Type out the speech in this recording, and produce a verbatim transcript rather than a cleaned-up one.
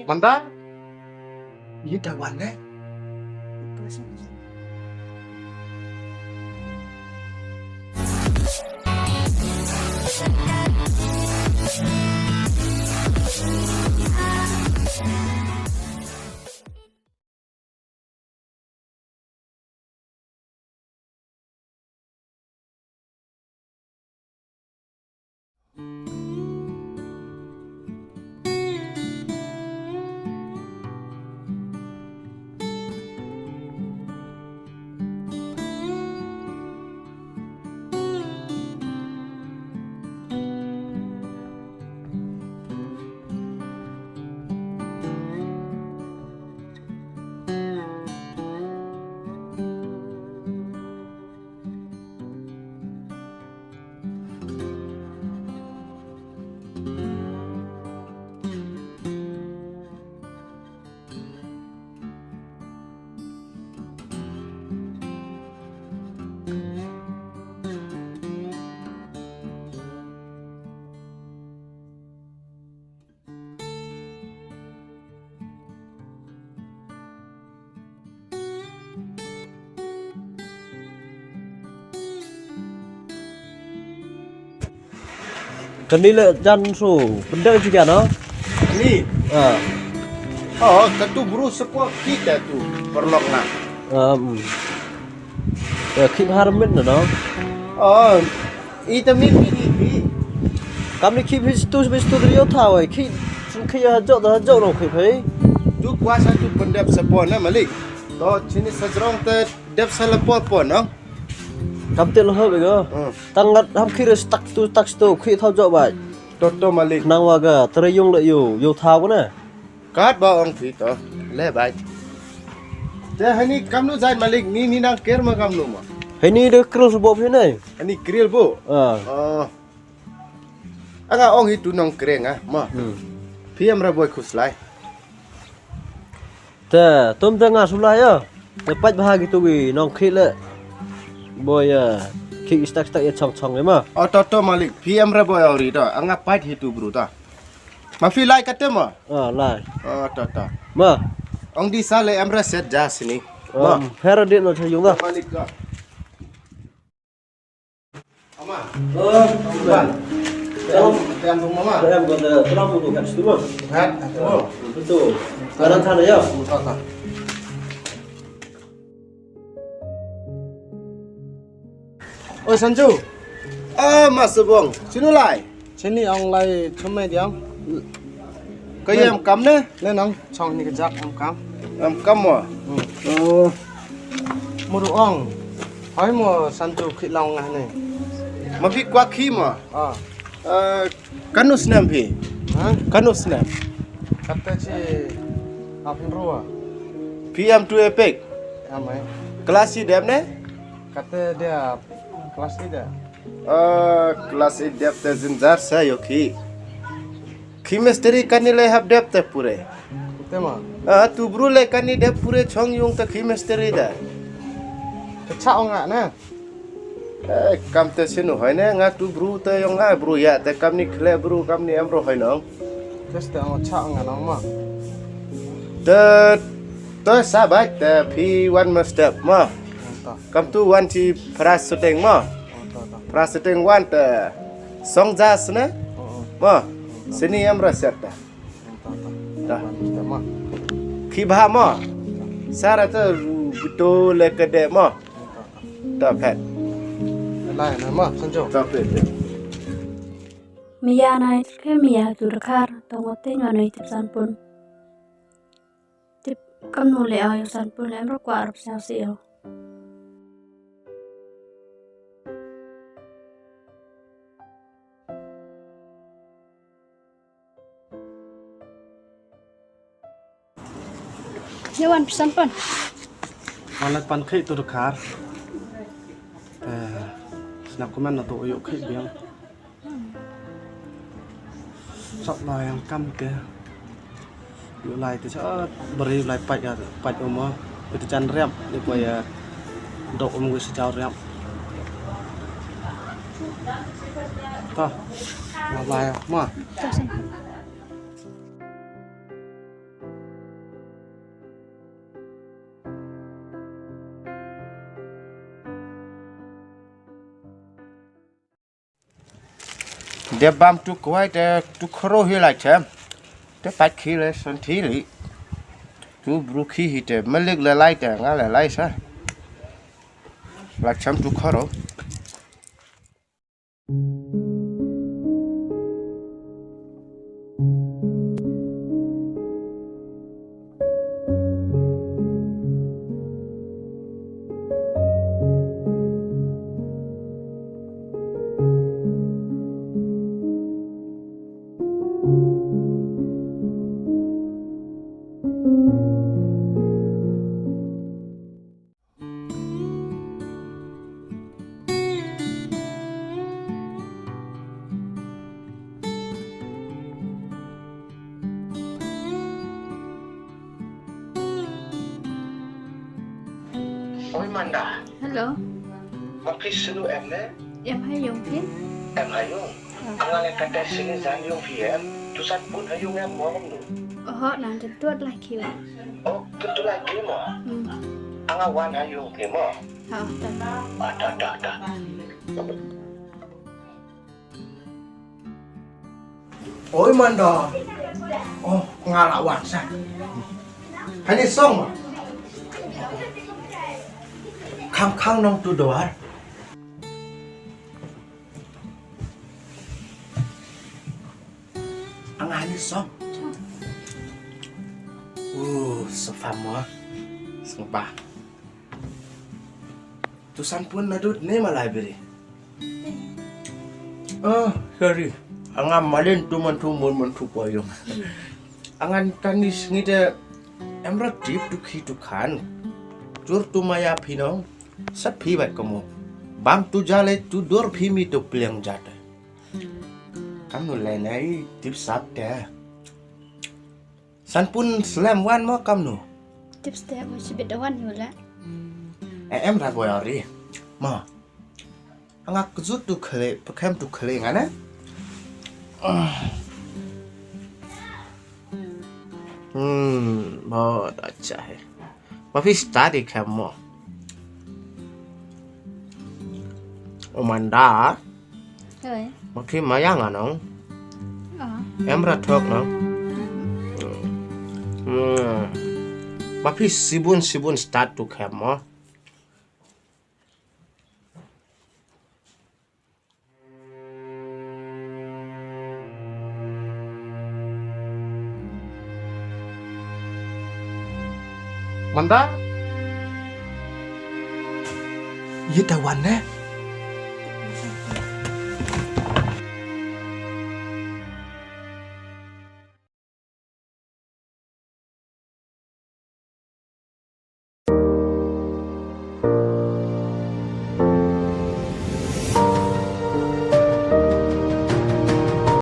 Manda? Ïa da wan ne? Kani le jan su, bendar juga no? Ni? Ah. Oh, katu bru support kita tu, perlok na. Um. Ya, keep harmit no, no? Oh, ita min min iti. Kam ni keep his tu, his tu rio thaw, eh, keep, keep ya jok, da jok no, keep, eh. Tu kuasa tu pendep support na, Malik. To, sini sejrong te dep sala por por, no? Kam te lo ho bego. Hmm. Tang ngat ham khire stak tu tak stu khi thau jok bai. Toto Malik. Nang wa ga tre yung le yu, yu thau ne. Kat ba ong phi to. Le bai. Te hani kamnu jai Malik ni ni nang ker ma kamnu ma. Hani de kril sebo phi ne. Hani kril bu. Ah. Oh. Anga ong hi tu nong kreng ah ma. Hmm. Phi em ra boi khuslai. Te, tum te nga sula ya. Te pait bha gitu wi nong khit le. Boy ya. Khit stak stak ya chong chong ya ma. Oh, to, to, Malik. Phi em re boy ori to. Anga pait hi tu bru to. Ma phi lai kate ma? Ah, lai. Oh, to, to. Ma. Ong di sa le em re set ja sini. Ma. Um, phera di no cha yung da. Malik ka. Ama. Oh, Bang. Salam. Salam, Mama. Salam, kata, salam untuk kat situ, Bang. Kat, oh. Betul. Sekarang sana, ya. Betul, betul. Oi, Sanju. Ah, Mas Bong. Sino lai? Sini ong lai chumai diam. Ka ïam kam ne? Ne nong chong ni ka jak em kam. Em kam mo? Hmm. Oh. Muru ong. Hoi mo Sanju khi long ngah ne. Ma phi kwah khi mo? Ah. Eh, kano snem phi? Ha? Kano snem? Kata chi apin rua. Phi em tu epek? Em ai. Kelas chi dep ne? Kata dia kelas chi dep. Eh, kelas chi dep te zin jar sa yo khi. Khi misteri kani le hap dep te pure. Te ma. Ah, tu bru le kani dep pure chong yung te khi misteri da. Te cha ong nga ne. Eh, kam te sinu hoi ne nga tu bru te yong nga bru ya te kam ni khle bru kam ni em ro hoi nong. Te ste ong cha ong nga nong ma. Te te sabai te phi wan ma step ma. Anta. Kam tu wan chi pras suteng ma. Anta, anta. Pras suteng wan te song jas ne. Oh, oh. Ma. Sini em ra set ta. Ta. Khi bha mo. Sara ta betul le kede mo. Ta phet. Lai na mo sanjo. Ta phet. Mia nai ke mia tu dekar tong ote nganoi tip sanpun. Tip kam nu le au sanpun le em rokwa arap siau siau. Ïa wan phi sanpun. Wan la pan khih tu dkhar. Eh, snap kmen na tu yu khih biang. Sap la yang kam te. Yu lai te sa bari lai pait ya pait uma. Yu te chan riam yu pa ya dok um gu sa chau riam. Ta. La lai ma. Te bam tu kwai te tu khro hi lai chem. Te pat khi le son thi li. Tu bru khi hi te malik le lai te nga le lai sa. Lai chem tu khro. Oi Manda. Hello. Ma phi snu em ne? Em ha yung phi? Em ha yung. Anga le kata sini jan yung phi em. Tu san pun ha yung em mo nu. Oho, nang jentut lah kiu. Oh, tu tu lagi mo. Hmm. Anga wan ha yung phi mo. Ha, ta. Ah, ta ta ta. Oi Manda. Oh, nga la wan sa. Hani song ma. Khang khang nong tu doar. Anga hani song. Uh, sefam mo. Sengba. Tu san pun nadut ne ma library. Ah, sorry. Anga malin tu man tu mun man tu poyong. Angan tanis ngite emra tip tu khi tu khan. Tur tu maya phinong. Sat phi bat komo. Bam tu jale tu dur phi mi tu pliang jate. Kam nu lenai tip sap te. San pun slem wan mo kam nu. Tip step mo sibit wan yu la. Eh, em ra boy ori. Mo. Anga kzut tu khle, pekhem tu khle ngane. Hmm, mo da chahe. Ma phi study khem mo. O Manda. Oi. Ma phi mayang anong. Oh. Em ra thok no. Hmm. Ma phi sibun sibun start tu khem mo. Manda. Ye da wan ne?